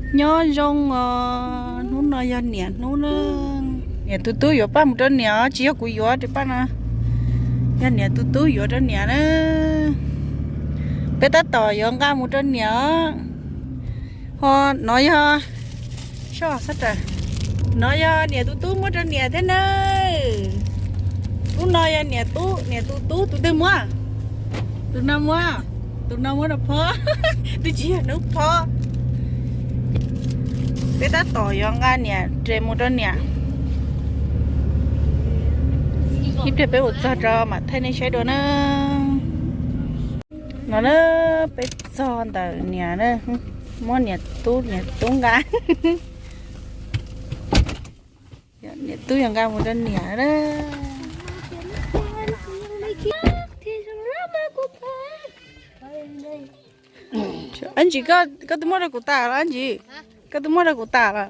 Nyob zoo os, hnub no yog niam hnub na. Niam tus tub yuav paj mus rau niam os, tsis yog kuv yuav rau paj no. Yog niam tus tub yuav rau niam na. Peb tab tom yuav nqa mus rau niam os. Ho no yog, soj sab raws, no yog niam tus tub muab rau niam thiab na. Lub no yog niam tub, niam tus tub, tus twg muab? Tus no muab, tus no muab rau Phob, twb tsis yog hnub Phob. Peb tab tom yuav nqa niam res mus rau niam. Ib pliag peb mus txog rau mam thaij nej saib dua na. No na, peb txog ntawm niam na, muab niam tub, niam tub nqa. Niam tub yuav nqa mus rau niam na. Ab Ntsis, koj twb muab rau kuv tas los Ab Ntsis? Koj twb muab rau kuv tas los?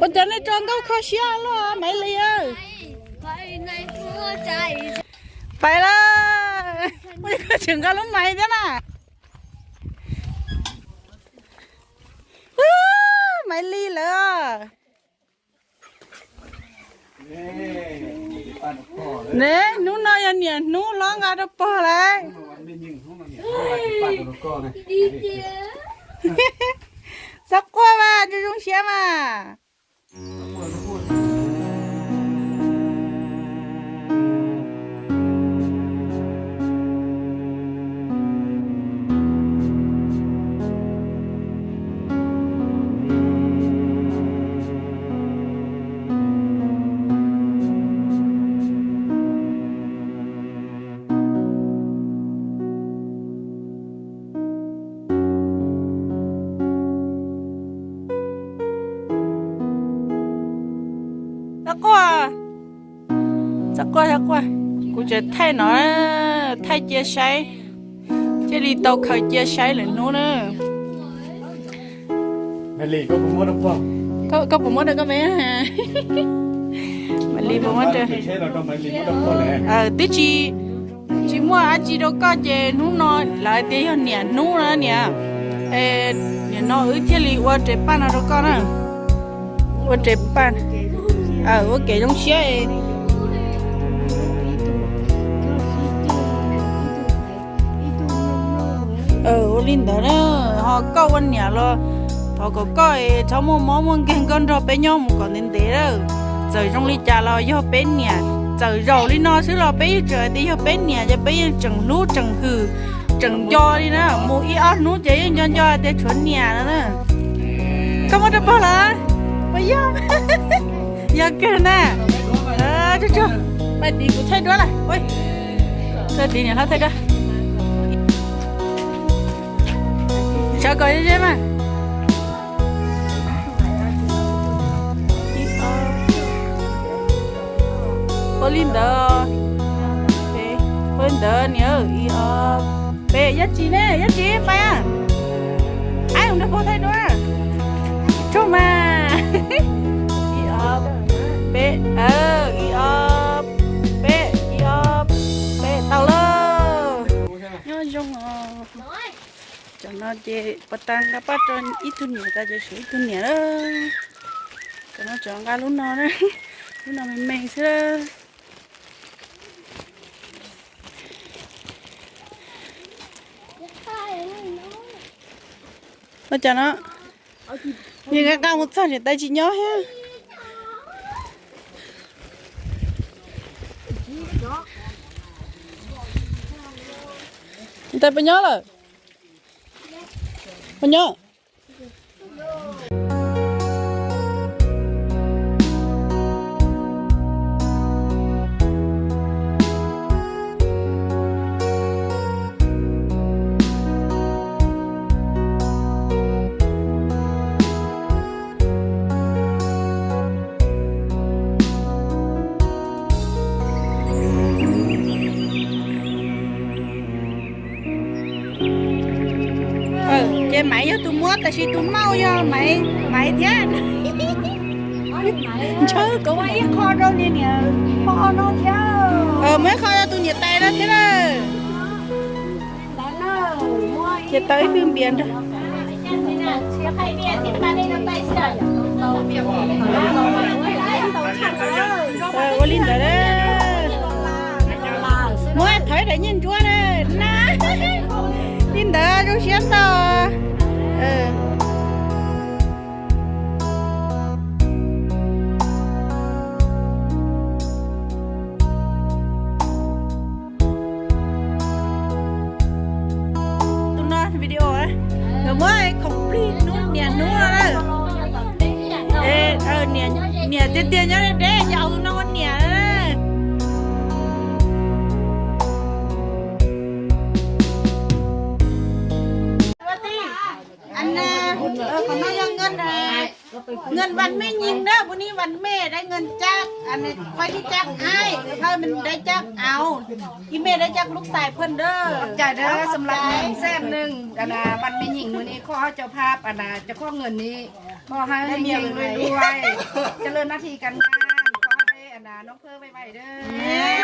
Ua cas nej tso nkauj kho siab luaj Maiv Lis? Pais lawm. Ua cas koj tseem nqa lub Maiv thiab na? Maiv Lis lawm. Ne, hnub no yog niam hnub hlob nqa rau pog lawm. Txhob quaj mas, zoo zoo siab mas. Txhob quaj, txhob quaj, txhob quaj. Kuv tseem thaij no, thaij cia saib, thiaj li tau khaws cia saib lwm hnub na. Koj puas muab rau koj me? Maiv Lis puas muab rau? Twb tsis, tsis muaj dab tsi rau koj ces hnub no lawv tias yog niam hnub na niam. Nim no wb thiaj li ua res paj no rau koj na. Ua res paj, ua kev zoo siab. Ua li ntawd na, ho koj ua niam los thov kom koj txhob muaj mob muaj nkeeg, koj nrog peb nyob mus kom ntev ntev. Txawm zoo li cas los yog peb niam, txawm zaum li no xwb los peb yeej tseem hais tias yog peb niam ces peb yeej tseem hlub tseem hwm tseem nco li na. Mus ib ob hnub ces yeej nco nco hais tias tshuav niam no na. Koj muab rau pog lawm? Puas yog? Yog kawg na. Pais tiv kuv thaij duab lawm. Thaij tiv niam hlob thaij duab. Sawv kom ze ze mas. Ua li ntawd, ua li ntawd niam, ib ob peb, Yaj Tsis ne, Yaj Tsis pais. Aib, nrog pog thaij duab. Tsaug mas. Ib ob peb, ib ob peb, ib ob peb, tau lawm. Nyob zoo os. Cov no ces pas tas nqa paj rau ib tug niam tas ces tshuav ib tug niam lawm. Cov no tseem nqa lub no na, lub no me me xwb. Ua cas no, nqa nqa mus txog niam tais tsis nyob thiab. Niam tais puas nyob lawm? Puas nyob? Ces Maiv yog tus muab, tab sis tus mauj yog Maiv, Maiv thiab. Ntshaw koob ib qho rau niam, niam pog no thiab. Muab ib qho rau tus niam tais no thiab lawm. Ces tau ib fwj npias nrog. Ua li ntawd, muab thawb daim nyiaj ntsuab na. Li ntawd zoo siab ntau. Tus no video nkawd muab khoom plig hnub niam hnub no na. Niam tiag tiag nyob deb deb ces tus no ua niam na. Qhov no yog เงินวันแม่หญิง นะ, พรุ่งนี้วันแม่ได้เงินจาก อันนี้ ใครที่จ้างอ้าย เพิ่มมันได้จากเอา อีแม่ได้จากลูกชายเพิ่นเด้อ ขอบใจเด้อ สำหรับเงินแสนหนึ่ง อันน่ะ วันแม่หญิงมื้อนี้ ขอให้เจ้าภาพ อันน่ะ เจ้าของเงินนี้ ขอให้เฮงๆรวยๆ เจริญหน้าที่การงาน ขอให้ได้ อันน่ะ น้องเพิ่มไวๆเด้อ